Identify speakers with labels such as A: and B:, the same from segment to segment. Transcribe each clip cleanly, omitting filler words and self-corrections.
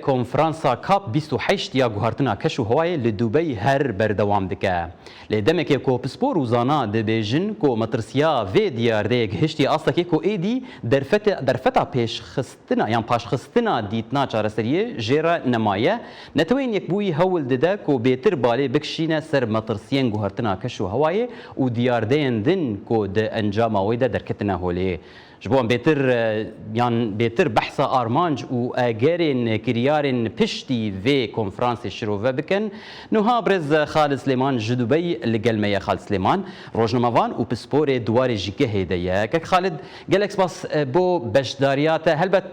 A: Konferansa Kap 28 ya guhartina keş û hewayê li Dubey her berdewam dike. Lê demekê ku pispor û zana dibêjin ku metirsiya vê diyardeyê gihiştiye astekê ku êdî derfeta pêşxistina yan paşxistina dîtina çareseriyê jê re nemaye, Neteweyên Yekbûyî hewl dide ku bêtir balê bikişîne ser metirsiyên guhertina keş û hewayê û diyardeyên din ku di encama wê de derketine holê. Ji bo em bêtir yan bêtir behsa armanc û egerên kiryarên piştî vê konferansê şirove bikin, nuha birêz Xalid Silêman ji Dubey li gel me ye. Xalid Silêman rojnamevan û pisporê di warê jîngehê de ye. Kek Xalid gelek spas bo beşdariya te. Helbet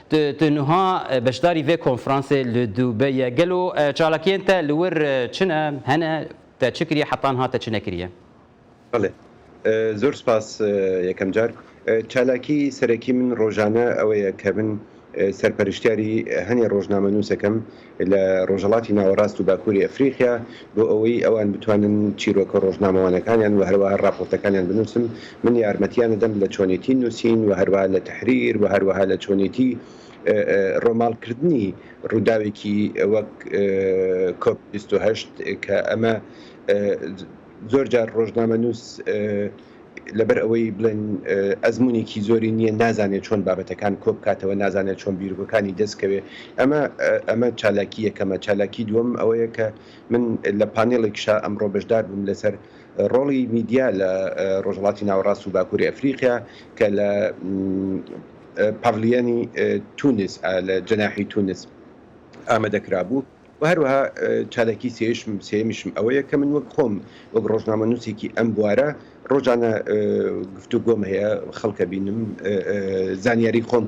A: tu tu nuha beşdarî vê konferansê li Dubey ye. Gelo çalakiyên te li wir çi ne, hene? Te çi kiriye heta niha te çi nekiriye?
B: Belê. Zor spas yekem car. Çalakî serekî min rojane ew ye ke min serperiştyarî henê rojnamenûsekem li Rojhelatî Nawerast û Bakurê Efrîqya bo eweyî ewan bitwanin çîroka rojnamewanekaniyan û herwiha raportekaniyan binûsim. Min yarmetiyan didem li çonêtî nûsîn û herwiha li tehrîr û herwiha li çonêtî romalkirdinî rûdawekî wek Cop 28 ke eme زۆر جار ڕۆژنامەنووس لەبەر ئەوەی بڵێن ئەزمونێکی زۆری نییە نازانێت چۆن بابەتەکان کۆبکاتەوە نازانێت چۆن بیرۆکەکانی دەستکەوێ ئەمە ئەمە چالاکی یەکەمە چالاکی دووەم ئەوەیە کە من لە پانێڵێکشا ئەمڕۆ بەشدار بووم لەسەر ڕۆڵی میدیا لە ڕۆژهەڵاتی ناوەڕاست و باکووری ئەفریقیا کە لە پاڤلیەنی تونس لە جەناحی تونس ئامادەکرابوو. وە هەروەها چالاکی سێیشم سێیەمیشم ئەوەیە کە من وەک خۆم وەک ڕۆژنامەنووسێکی ئەم بوارە ڕۆژانە گفتوگۆم هەیە خەڵکە بینم زانیاری خۆم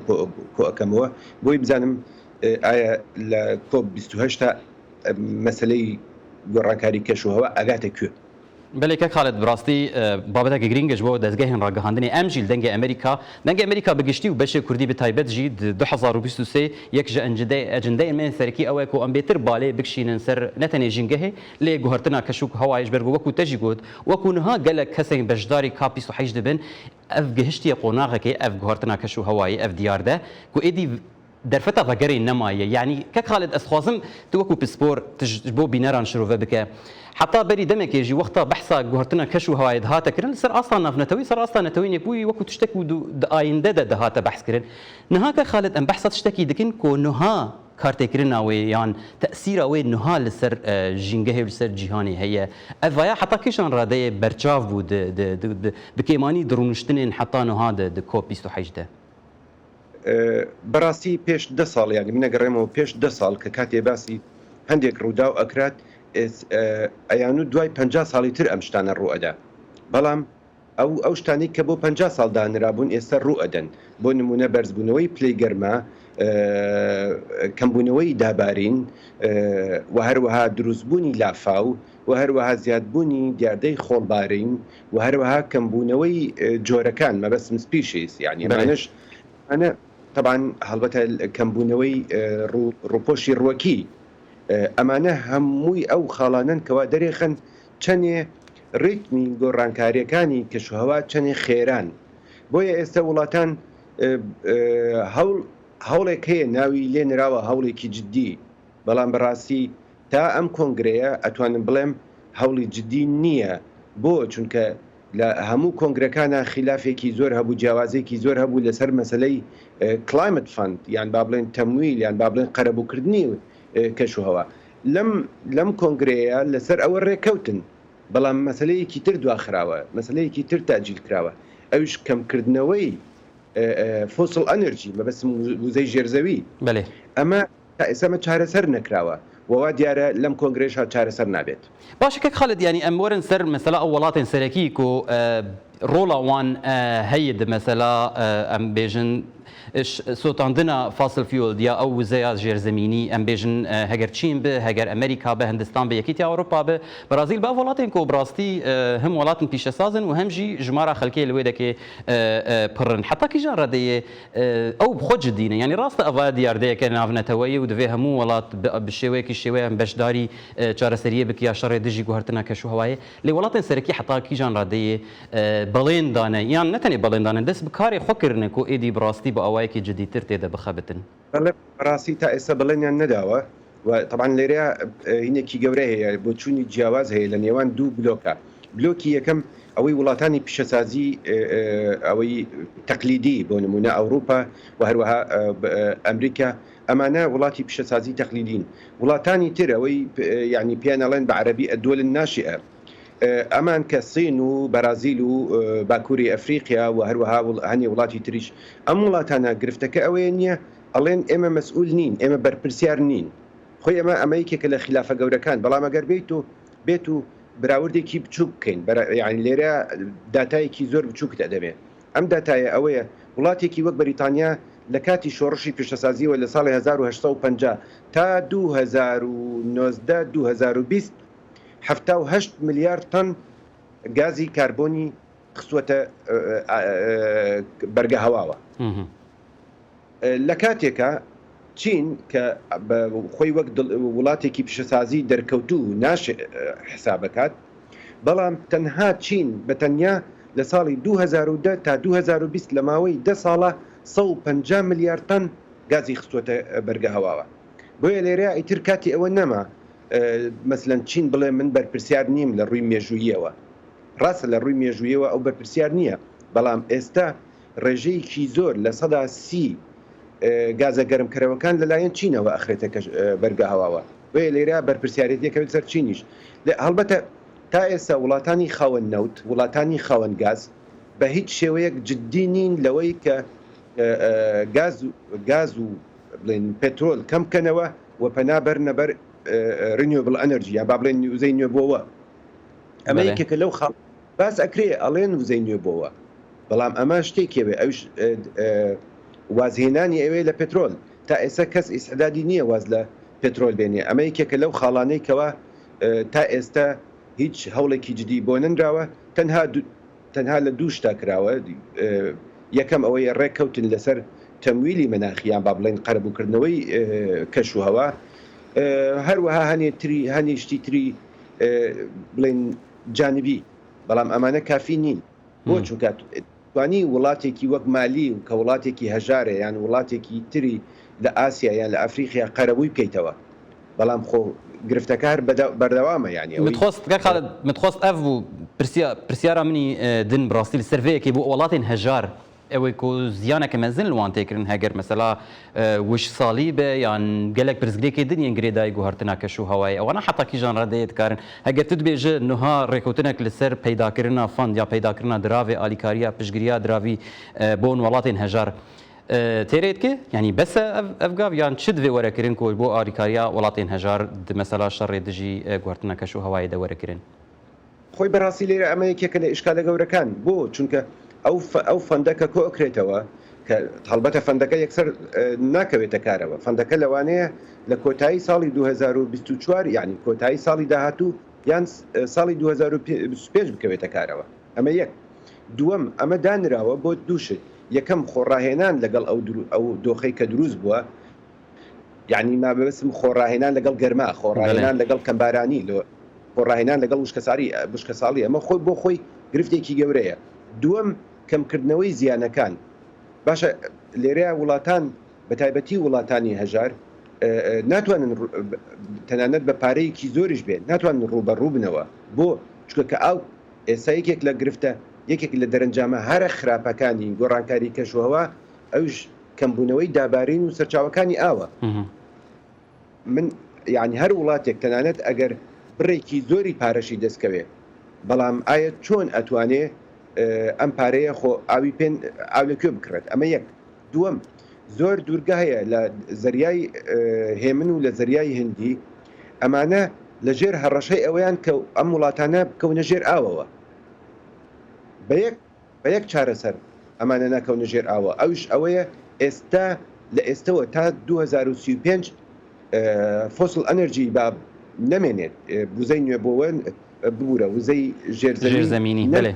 B: کۆ ئەکەمەوە بۆی بزانم ئایا لە کۆپ 28 مەسلەی گۆڕانکاری کەشوهەوا ئەگاتە کوێ.
A: بەلێ کاک خالد بڕاستی بابەتەکە گرینگە ji bo dezgehên ragihandinê em jî li Dengê Amerîka Dengê Amerîka bi giştî û beşê Kurdî bi taybet jî di 2023 yek ji ecindeyên me yên serekî ew e ku em bêtir balê bikişînin ser ne tenê jîngehê lê guhertina keş û hewayê ji ber ku wekû te jî got wekû niha gelek kesên beşdarî kap 28 dibin ev gihiştiye qonaxekê ev guhertina keş û hewayê ev diyarde ku êdî Derfeta vegerê nemaye. Yanî Kek Xalid ez dixwazim tu wekû pispor tu ji bo bîneran şirove bike. Heta berî demekê jî wexta behsa guhertina keş û hewayê dihate kirin li ser asta navnetewî ser asta netewî nêkbûyî wekû tiştek û di ayinde de dihate behskirin. Niha Kek Xalid em behsa tiştekî dikin ku niha kartêkirina wê yan tesîra wê niha li ser jîngehê û li ser cîhanê heye. Ev vaya heta kîjan radeyê berçav bû di di bi kêmanî di rûniştinên heta niha di di kop 28 de?
B: بە ڕاستی پێش دە ساڵ یانی من ئەگەڕێمەوە پێش دە ساڵ کە کاتێ باسی هەندێک ڕووداو ئەکرات ئەیانوت دوای پەنجا ساڵی تر ئەم شتانە ڕوو ئەدا بەڵام ئەو ئەو شتانەی کە بۆ پەنجا ساڵ دانرابوون ئێستا ڕوو ئەدەن بۆ نمونە بەرزبوونەوەی پلەی گەرما کەمبوونەوەی دابارین و هەروەها دروستبوونی لافاو و هەروەها زیادبوونی دیاردەی خۆڵبارین و هەروەها کەمبوونەوەی جۆرەکان مەبەستم species یانی ئەمانەش ئەمانە تەبعەن هەڵبەتە کەمبوونەوەی ڕووپۆشی ڕووەکی ئەمانە هەمووی ئەو خاڵانەن کەوا دەرێخەن چەنێ ڕیتمی گۆڕانکاریەکانی کەشوهەوا چەنێ خێران بۆیە ئێستا وڵاتان هەوڵ هەوڵێک هەیە ناوی لێ نراوە هەوڵێکی جدی بەڵام بەڕاستی تا ئەم کۆنگرەیە ئەتوانم بڵێم هەوڵی جدی نییە، بۆ؟ چونکە لە هەموو کۆنگرەکانا خیلافێکی زۆر هەبوو، جیاوازیەکی زۆر هەبوو لەسەر مەسەلەی Climate Fund یان با بڵێن تەمویل یان با بڵێن قەرەبووکردنی کەشوهەوا. لەم لەم کۆنگرەیە لەسەر ئەوە رێککەوتن، بەڵام مەسەلەیەکی تر دواخراوە، مەسەلەیەکی تر تەئجیل کراوە، ئەویش کەمکردنەوەی Fossil Energy مەبەستم وزەی ژێرزەوی.
A: بەلێ.
B: ئەمە تا ئێستا ئەمە چارەسەر نەکراوە و وا دیارە لەم کۆنگرەیشا چارەسەر نابێت.
A: باشە کاک خالد یانی ئەم وەرن سەر مەسەلا ئەو وەڵاتێن سەرەکی کو ڕۆڵا وان هەیە di مەسەلا ئەم بێژن سوتاندنا fossil fuel یا ئەو وزەیا ژێرزەمینی ئەم بێژن هەگەر چین بێ هەگەر ئەمریکا بێ هندستان بێ یەکیتی ئەوروپا بێ بەرازیل بە وڵاتێن کو بڕاستی هەم وڵاتن پیشەسازن و هەم ژی ژمارە خەلکێ لە وێ دەکێ پڕن حتا کیژان ڕەدەیێ ئەو بخۆ جدی نە یانی ڕاستە ئەڤ دیاردەیەکە ناڤنەتەوەیی و divê هەموو وڵات bi شێوەیەکی شێوەیان بەشداری چارەسەرییە بک یا شەڕێ دژی گوهرتنا کەشوهەوایێ لێ وڵاتێن سەرەکی حەتا کیژان ڕادەیێ بەڵێن دانە یان نە تەنێ بەڵێن دانە دەست bi karê xwe kirine ku êdî bi rastî bi awayekî cidîtir tê de bixebitin.
B: بەڵێ بەڕاستی تا ئێستا بەڵێنیان نەداوە و تەبعەن لێرەیا هینێکی گەورە هەیە بۆچوونی جیاواز هەیە لە نێوان دوو بلۆکە بلۆکی یەکەم ئەوەی وڵاتانی پیشەسازی ئەوەی تەقلیدی بۆ نمونە ئەوروپا و هەروەها ئەمریکا ئەمانە وڵاتی پیشەسازی تەقلیدین وڵاتانی تر ئەوەی یعنی پێیان ئەڵێن بە عەرەبی الدول الناشئە ئەمان کە سین و بەرازیل و باکووری ئەفریقیا و هەروەها هەنێ وڵاتی تریش ئەم وڵاتانە گرفتەکە ئەوەیە نییە ئەڵێن ئێمە مەسئول نین ئێمە بەرپرسیار نین خۆی ئەمە ئەمە یەکێکە لە خیلافە گەورەکان بەڵام ئەگەر بێیت و بێت و براوردێکی بچووک بکەین یعنی لێرە داتایەکی زۆر بچووکت ئەدەمێ ئەم داتایە ئەوەیە وڵاتێکی وەک بەریتانیا لە کاتی شۆڕشی پیشەسازیەوە لە ساڵی 1850 تا 2019 2020 78 ملیار تەن گازی کاربۆنی خستووەتە بەرگە هەواوە. لە کاتێکا چین کە خۆی وەک وڵاتێکی پیشەسازی دەرکەوتوو ناش حسابەکات، بەڵام تەنها چین بە تەنیا لە ساڵی 2010 تا 2020 لە ماوەی دە ساڵا 150 ملیار تەن گازی خستووەتە بەرگە هەواوە. بۆیە لێرەیا ئیتر کاتی ئەوە نەما مەسلەن چین بڵێ من بەرپرسیار نیم لە ڕووی مێژووییەوە. ڕاستە لە ڕووی مێژوویەوە ئەو بەرپرسیار نییە، بەڵام ئێستا ڕێژەیەکی زۆر 30% گازە گەرمکەرەوەکان لەلایەن چینەوە ئەخرێتە بەرگە هەواوە. بۆیە لێرە بەرپرسیارێتی ئەکەوێت سەر چینیش. هەڵبەتە تا ئێستا وڵاتانی خاوەن نەوت، وڵاتانی خاوەن گاز بە هیچ شێوەیەک جددی نین لەوەی کە گاز گاز و بڵێن پێترۆل کەم بکەنەوە و پەنا بەرنە بەر renewable energy یا با بڵێن وزەی نوێبۆوە. ئەمە یەکێکە لەو خاڵ باس ئەکرێ ئەڵێن وزەی نوێبۆوە، بەڵام ئەمە شتێکێ بێ ئەوش وازهێنانی ئەوێ لە پێترۆل. تا ئێستا کەس ئیسعدادی نییە واز لە پێترۆل بێنێ. ئەمە یەکێکە لەو خاڵانەی کەوا تا ئێستا هیچ هەوڵێکی جدی بۆ نەنراوە، تەنها تەنها لە دوو شتا کراوە، یەکەم ئەوەیە ڕێککەوتن لەسەر تەمویلی مەناخی یان با بڵێین قەرەبووکردنەوەی کەش و هەوا، هەروەها هەنێ تری هەنێ شتی تری بڵێین جانبی، بەڵام ئەمانە کافی نین. بۆ؟ چونکە توانی وڵاتێکی وەک مالی کە وڵاتێکی هەژارە یان وڵاتێکی تری لە ئاسیا یان لە ئەفریقیا قەرەبووی بکەیتەوە، بەڵام خۆ گرفتەکە هەر بەردەوامە یانی ئەوەی.
A: متخواست کاک خالد متخواست ئەڤ بوو پرسیا پرسیارا منی دن بڕاستی لە سەر ڤێ یەکێ بوو وڵاتێن هەژار ئەوەی کو زیانەکە مەزن li wan tê kirin heger mesela wişksalî be yan gelek pirsgirêkê din yên girêdayî guhertina keş û hewayê ewana heta kîjan redeyê dikarin heger tu dibêji nuha rêkewtinek li ser peydakirina fond ya peydakirina diravê alîkariya piştgiriya diravî bon welatên hejar Têrê dike? Yanî bes e ev ev gav yan çi divê were kirin ku ji bo alîkariya welatên hejar di mesela şerê dijî guhertina keş û hewayê de were kirin?
B: خۆی بەڕاستی لێرە ئەمە یەکێکە لە ئیشکالە گەورەکان بۆ چونکە ئەو ئەو fund ە کە کۆئەکرێتەوە کە هەڵبەتە fund ەکە یەکسەر ناکەوێتە کارەوە fund ەکە لەوانەیە لە کۆتایی ساڵی 2024 یعنی کۆتایی ساڵی داهاتوو یان ساڵی 2025 بکەوێتە کارەوە ئەمە یەک دووەم ئەمە دانراوە بۆ دوو شت یەکەم خۆڕاهێنان لەگەڵ ئەو ئەو دۆخەی کە دروست بووە یعنی مابەسم خۆڕاهێنان لەگەڵ گەرما خۆڕاهێنان لەگەڵ کەمبارانی لۆ خۆڕاهێنان لەگەڵ وشکەساری وشکەساڵی ئەمە خۆی بۆ خۆی گرفتێکی گەورەیە دووەم کەمکردنەوەی زیانەکان باشە لێرەیا وڵاتان بە تایبەتی وڵاتانی هەژار ناتوانن تەنانەت بە پارەیەکی زۆریش بێت ناتوانن ڕووبەڕوو بنەوە بۆ چونکە کە ئاو ئێستا یەکێک لە گرفتە یەکێک لە دەرەنجامە هەرە خراپەکانی گۆڕانکاری کەشوهەوا ئەویش کەمبوونەوەی دابارین و سەرچاوەکانی ئاوە. من یانی هەر وڵاتێک تەنانەت ئەگەر بڕێکی زۆری پارەشی دەست کەوێ بەڵام ئایا چۆن ئەتوانێ ئەم پارەیە خۆ ئاوی پێ ئاو لە کوێ بکڕێت ئەمە یەک دووەم زۆر دوورگە هەیە لە زەریای هێمن و لە زەریای هندی ئەمانە لە ژێر هەڕەشەی ئەوەیان کە ئەم وڵاتانە بکەونە ژێر ئاوەوە بە یەک بە یەک چارەسەر ئەمانە ناکەونە ژێر ئاوە ئەویش ئەوەیە ئێستا لە ئێستەوە تا 2035 fossil energy با نەمێنێت وزەی نوێبۆوە ببورە وزەی
A: ژێرزەمینی بەلێ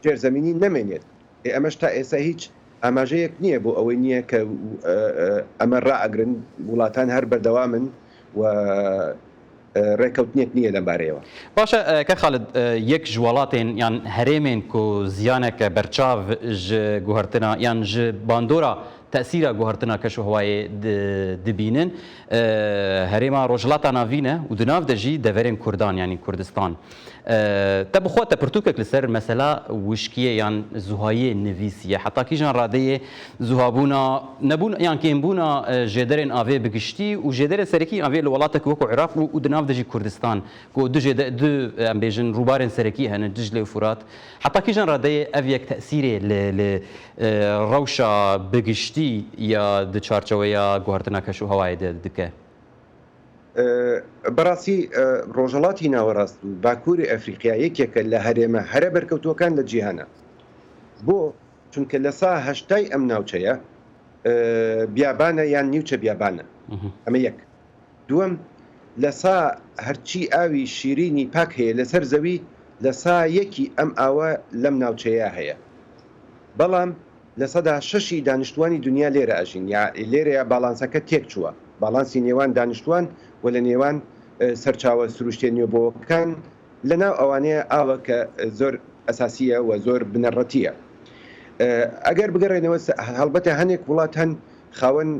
B: ژێرزەمینی نەمێنێت ئێ ئەمەش تا ئێستا هیچ ئاماژەیەک نییە بۆ ئەوەی نییە کە ئەمە ڕائەگرن وڵاتان هەر بەردەوامن و. ڕێکەوتنێک نییە لەم بارەیەوە.
A: باشە کاک خالد یەک ji welatên yan herêmên ku ziyaneke berçav ji guhertina yan ji bandora tesîra guhertina keşûhewayê dibînin herêma Rojhilata Navîn e û di nav de jî deverên Kurdan yanî Kurdistan. Te bi xwe te pirtûkek li ser mesela wişkiyê yan zuhayiyê nivîsiye. Heta kîjan radeyê zuhabûna nebûn yan kêmbûna jêderên avê bi giştî û jêderên serekî avê li welatek wekû Iraq û di nav de jî Kurdistan ku du jêde du em bêjin rûbarên serekî hene Dicle û Furat. Heta kîjan radeyê ev yek tesîrê li li rewşa bi giştî ya di çarçoweya guhertina keşûhewayê de dike?
B: Bi rastî Rojhilatî Nawerast û Bakurê Efrîqya yekeke li herême here berkewtûekan li cîhana. Bo çunke li sa heştay em navçeye biyabane yan nîwçe biyabane. Eme yek. Duwem li sa herçî awî şîrînî pak heye li ser zewî li sa yekî em awe lem navçeya heye. Belam 6% ی دانیشتووانی دونیا لێرە ئەژین یا لێرەیا باڵانسەکە تێک چووە باڵانسی نێوان دانیشتووان و لە نێوان سەرچاوە سروشتیە نوێبۆوەکان لە ناو ئەوانەیە ئاوە کە زۆر ئەساسیە و زۆر بنەڕەتیە ئەگەر بگەڕێنەوە هەڵبەتە هەنێک وڵات هەن خاوەن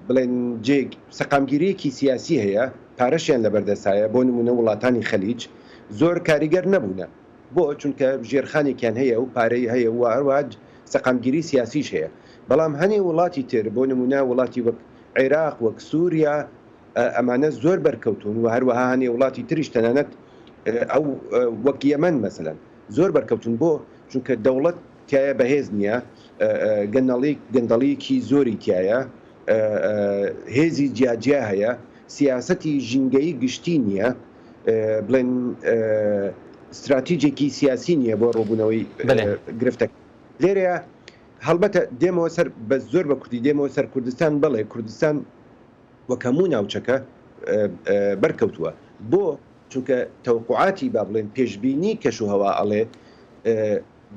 B: بڵێن جێ سەقامگیریەکی سیاسی هەیە پارەشیان لەبەردەستایە بۆ نمونە وڵاتانی خەلیج زۆر کاریگەر نەبوونە بۆ؟ چونکە ژێرخانێکیان هەیە و پارەی هەیە و هەروەها سەقامگیری سیاسیش هەیە. بەڵام هەنێ وڵاتی تر بۆ نموونە وڵاتی وەک عێراق، وەک سووریا ئەمانە زۆر بەرکەوتوون و هەروەها هەنێ وڵاتی تریش تەنانەت ئەو وەک یەمەن مەسەلەن زۆر بەرکەوتوون. بۆ؟ چونکە دەوڵەت تیایە بەهێز نییە، گەنەڵی گەندەڵییەکی زۆری تیایە، هێزی جیاجیا هەیە، سیاسەتی ژینگەیی گشتی نییە. بڵێن ستراتیجێکی سیاسی نییە بۆ ڕووبوونەوەی گرفتەکە لێرەیە هەڵبەتە دێمەوە سەر بە زۆر بە کوردی دێمەوە سەر کوردستان بەڵێ کوردستان وەک هەموو ناوچەکە بەرکەوتووە بۆ چونکە تەوقعاتی با بڵێن پێشبینی کەشوهەوا ئەڵێ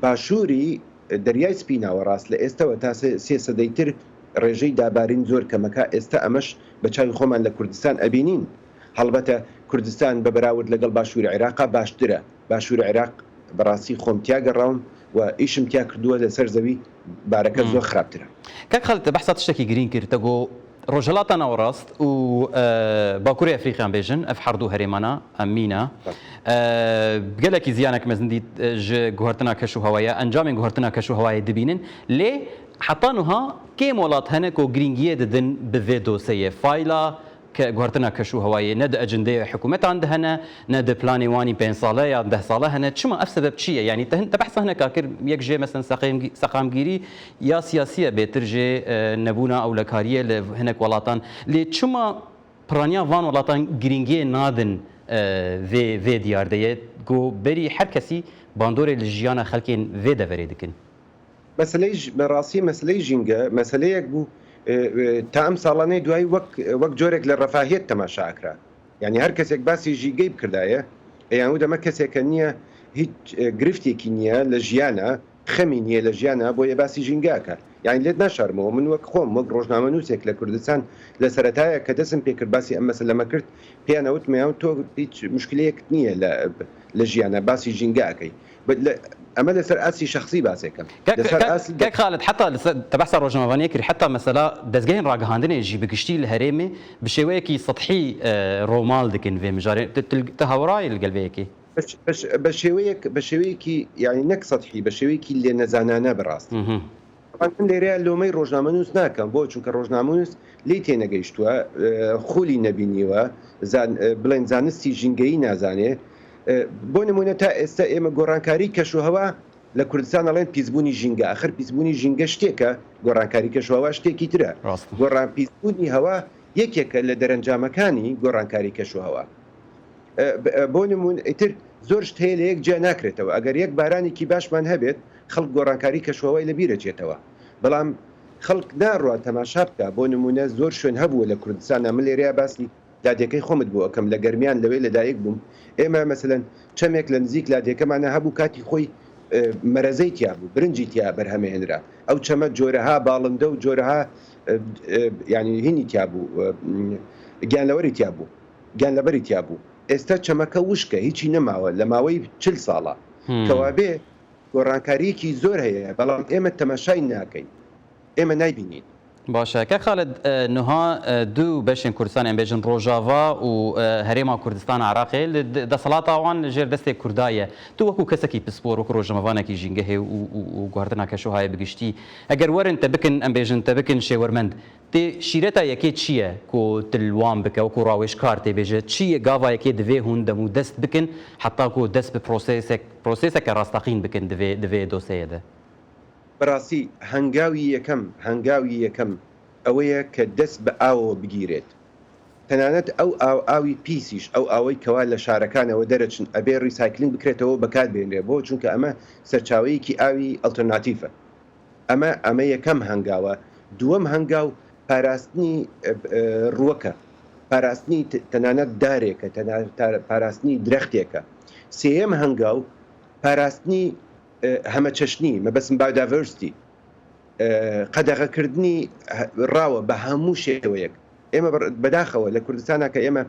B: باشووری دەریای سپی ناوەڕاست لە ئێستەوە تا سێ سەدەی تر ڕێژەی دابارین زۆر کەمەکە، ئێستە ئەمەش بە چاوی خۆمان لە کوردستان ئەبینین. هەڵبەتە کوردستان بە بەراورد لەگەڵ باشووری عێراقا باشترە، باشووری عێراق بەڕاستی خۆم تیا گەڕاوم و ئیشم تیا کردووە لەسەر زەوی بارەکە زۆر خراپترە.
A: کاک خالد تە بەحسا تشتەکی گرینگ کرد تە گۆ ڕۆژهەڵاتا ناوەڕاست و باکوری ئەفریقیان بێژن ئەف هەردوو هەرێمانە مینە گەلەکی زیانەک مەزن دیت ji guhertina keş û hewayê encamên guhertina keş û hewayê dibînin lê heta nuha kêm welat hene ku girîngiyê didin bi vê doseyê fayla Guhertina keşûhewayê ne di ecendeyê hikûmetan de hene, ne di planê wan î pênc sale yan deh sale hene. Çima ev sebeb çi ye? Yanî te te behsa hineka kir yek jê mesen seqamgîrî ya siyasî ye bêtir jê nebûna ewlekariyê li hinek welatan. Lê çima piraniya van welatan girîngiyê nadin vê vê diyardeyê ku berî her kesî bandorê li jiyana xelkên vê deverê dikin?
B: مەسەلەی بە ڕاستی مەسەلەی ژینگە مەسەلەیەک بوو تا ئەم ساڵانەی دوایی وەک وەک جۆرێک لە ڕەفاهیەت تەماشا ئەکرا یانی هەر کەسێک باسی ژیگەی بکردایە ئەیانوت ئەمە کەسێکە نییە هیچ گرفتێکی نییە لە ژیانە خەمی نییە لە ژیانە بۆیە باسی ژینگە ئەکا یانی لێت ناشارمەوە من وەک خۆم وەک ڕۆژنامەنووسێک لە کوردستان لە سەرەتایە کە دەسم پێکرد باسی ئەم مەسەلەمە کرد پێیان ئەوتم یان تۆ هیچ مشکلەیەکت نییە لە لە ژیانە باسی ژینگە ئەکەی ئەمە لەسەر ئاستی شەخسی باسێکم لەسەر ئاستی
A: کاک خالد حتا لەسەر تە بەحسا ڕۆژنامەڤانیە کرد حتا مەسەلا دەزگەهێن ڕاگەهاندنێ ژی بە گشتی لە هەرێمێ بە شێوەیەکی سەتحی ڕۆمال دکن ڤێ مژارێ تە هاوڕای لەگەل ڤێ یەکێ؟
B: بە شێوەیەک بە شێوەیەکی یانی نەک سەتحی بە شێوەیەکی لێنەزانانە بەڕاستی تەبعەن من لێرەیا لۆمەی ڕۆژنامەنووس ناکەم بۆ چونکە ڕۆژنامەنووس لێی تێنەگەیشتووە خولی نەبینیوە بڵێن زانستی ژینگەیی نازانێ بۆ نمونە تا ئێستا ئێمە گۆڕانکاری کەشوهەوا لە کوردستان ئەڵێن پیسبوونی ژینگە ئەخر پیسبوونی ژینگە شتێکە گۆڕانکاری کەشوهەوا شتێکی ترە گۆڕان پیسبوونی هەوا یەکێکە لە دەرەنجامەکانی گۆڕانکاری کەشوهەوا بۆ نمون ئیتر زۆر شت هەیە لە یەک جیا ناکرێتەوە ئەگەر یەک بارانێکی باشمان هەبێت خەڵک گۆڕانکاری کەشوهەوای لە بیرەچێتەوە بەڵام خەڵک ناڕوا تەماشا بکا بۆ نمونە زۆر شوێن هەبووە لە کوردستانا من لێرەیا باسی لادێکەی خۆمت بۆ ئەکەم لە گەرمیان لەوێ لەدایک بووم ئێمە مەسەلەن چەمێک لە نزیک لادێکەمانا هەبوو کاتی خۆی مەرەزەی تیا بوو برنجی تیا بەرهەمەهێنرا ئەو چەمە جۆرەها باڵندە و جۆرەها یانی هینی تیا بوو گیانلەوەری تیا بوو. گیانلەبەری تیا بوو ئێستا چەمەکە وشکە هیچی نەماوە لە ماوەی 40 ساڵە کەوابێ گۆڕانکارییەکی زۆر هەیە بەڵام ئێمە تەماشای ناکەین ئێمە نایبینین.
A: باشە کاک خالد نها دوو بەشێن کوردستان ئەم بێژن ڕۆژاڤا و هەرێما کوردستان عراقێ لە دەسەڵاتا وان لە ژێر دەستێ کوردایە تو وەکو کەسەکی پسپۆر وەکو ڕۆژنامەڤانێکی ژینگەهێ و گوهرتنا کەشوهایە بگشتی ئەگەر وەرن تە بکن ئەم بێژن تە بکن شێوەرمەند تێ شیرەتا یەکێ چییە کو تل وان بکە وەکو ڕاوێژکار تێ بێژە چییە گاڤا یەکێ divê hûn دەم و دەست بکن حەتا کو دەست bi پرۆسێسێک پرۆسێسەکە ڕاستەقین بکن divê divê دۆسێیە de.
B: بەڕاستی هەنگاوی یەکەم هەنگاوی یەکەم ئەوەیە کە دەست بە ئاوەوە بگیرێت تەنانەت ئەو ئاو ئاوی پیسیش ئەو ئاوەی کەوا لە شارەکانەوە دەرەچن ئەبێ recycling بکرێتەوە و بەکار بهێنرێ بۆ چونکە ئەمە سەرچاوەیەکی ئاوی ئەڵتەرناتیفە ئەمە ئەمە یەکەم هەنگاوە دووەم هەنگاو پاراستنی ڕووەکە پاراستنی تەنانەت دارێکە پاراستنی درەختێکە سێیەم هەنگاو پاراستنی هەمەچەشنی، مەبەستم biodiversity، قەدەغەکردنی ڕاوە بە هەموو شێوەیەک. ئێمە بەداخەوە لە کوردستانا کە ئێمە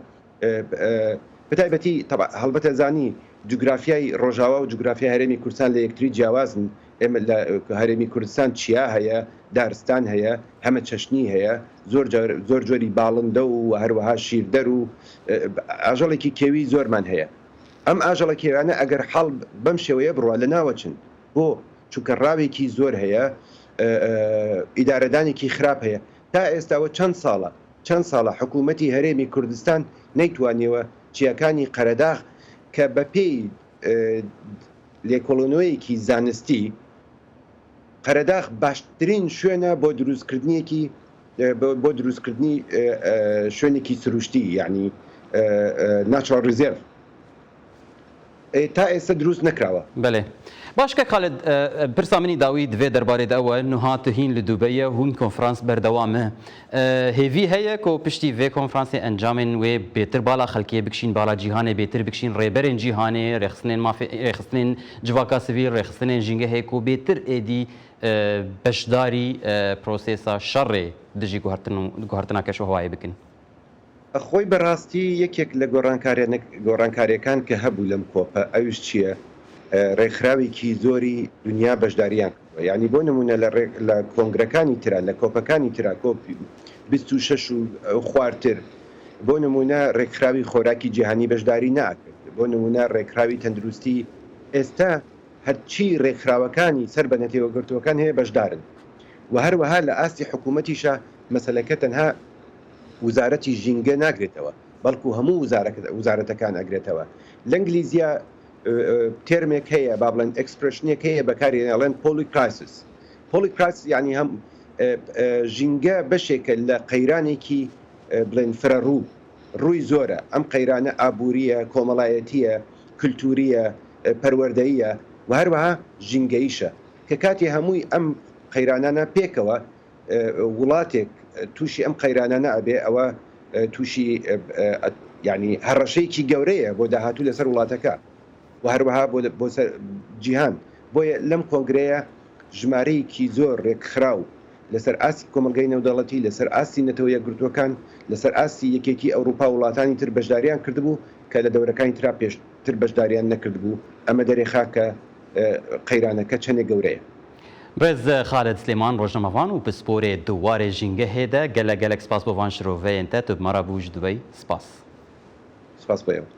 B: بەتایبەتی هەڵبەتە زانی جوگرافیای ڕۆژاوا و جوگرافیای هەرێمی کوردستان لە یەکتری جیاوازن. ئێمە لە هەرێمی کوردستان چیا هەیە، دارستان هەیە، هەمەچەشنی هەیە، زۆر زۆر جۆری باڵندە و هەروەها شیردەر و ئاژەڵێکی کێوی زۆرمان هەیە. ئەم ئاژەڵە کێویانە ئەگەر حاڵ بەم شێوەیە بڕوا لەناوەچن. بۆ؟ چونکە ڕاوێکی زۆر هەیە، ئیدارەدانێکی خراپ هەیە. تا ئێستاوە چەند ساڵە، چەند ساڵە حکوومەتی هەرێمی کوردستان نەیتوانیوە چیاکانی قەرەداغ کە بەپێی لێکۆڵینەوەیەکی زانستی قەرەداغ باشترین شوێنە بۆ دروستکردنێکی بۆ دروستکردنی شوێنێکی سروشتی یعنی natural reserve تا ئێستا دروست نەکراوە.
A: بەلێ باش کاک خالد پرسا منی داوی divê derbarê de ew e nuha tu hîn li Dubeyê hûn konferans berdewam e hêvî heye ku piştî vê konferansê encamên wê bêtir bala xelkê bikişîn bala cîhanê bêtir bikişîn rêberên cîhanê rêxistinên mafê rêxistinên civaka sivîl rêxistinên jîngehê ku bêtir êdî beşdarî prosesa şerê dijî guhertin û guhertina keşûhewayê bikin.
B: خۆی بەڕاستی یەکێک لە گۆڕانکاریەکان کە هەبوو لەم کۆپە ئەویش چیە ڕێکخراوێکی زۆری دونیا بەشداریان کردوە یانی بۆ نمونە لە لە کۆنگرەکانی ترا لە کۆپەکانی ترا کۆپ 26 و خوارتر بۆ نمونە ڕێکخراوی خۆراکی جیهانی بەشداری ناکرد بۆ نمونە ڕێکخراوی تەندروستی ئێستا هەرچی ڕێکخراوەکانی سەر بە نەتەوەگرتووەکان هەیە بەشدارن و هەروەها لە ئاستی حکوومەتیشا مەسەلەکە تەنها وزارەتی ژینگە ناگرێتەوە بەڵکو هەموو وزارەتەکان ئەگرێتەوە. لە ئینگلیزیا term ێک هەیە با بڵێن expression ێک هەیە بەکاری ئەڵێن polycrisis. Polycrisis یعنی هەم ژینگە بەشێکە لە قەیرانێکی بڵێن فرەڕوو ڕووی زۆرە ئەم قەیرانە ئابووریە، کۆمەڵایەتیە، کلتوریە، پەروەردەییە و هەروەها ژینگەییشە کە کاتێ هەمووی ئەم قەیرانانە پێکەوە وڵاتێک تووشی ئەم قەیرانانە ئەبێ ئەوە تووشی یعنی هەڕەشەیەکی گەورەیە بۆ داهاتوو لەسەر وڵاتەکە و هەروەها بۆ سەر جیهان بۆیە لەم کۆنگرەیە ژمارەیەکی زۆر ڕێکخراو لەسەر ئاستی کۆمەڵگەی نێودەوڵەتی، لەسەر ئاستی نەتەوە یەکگرتووەکان، لەسەر ئاستی یەکێتی ئەوروپا و وڵاتانی تر بەشداریان کردبوو کە لە دەورەکانی ترا پێشتر بەشداریان نەکردبوو، ئەمە دەرێخا کە قەیرانەکە چەندێک گەورەیە.
A: بڕێز خالد سلێمان ڕۆژنامەڤان و پسپۆرێ di warê ژینگەهێ de gelek gelek spas bo van şiroveyên te tu bi me re bû ji Dubey spas.
B: Spas bo êwe.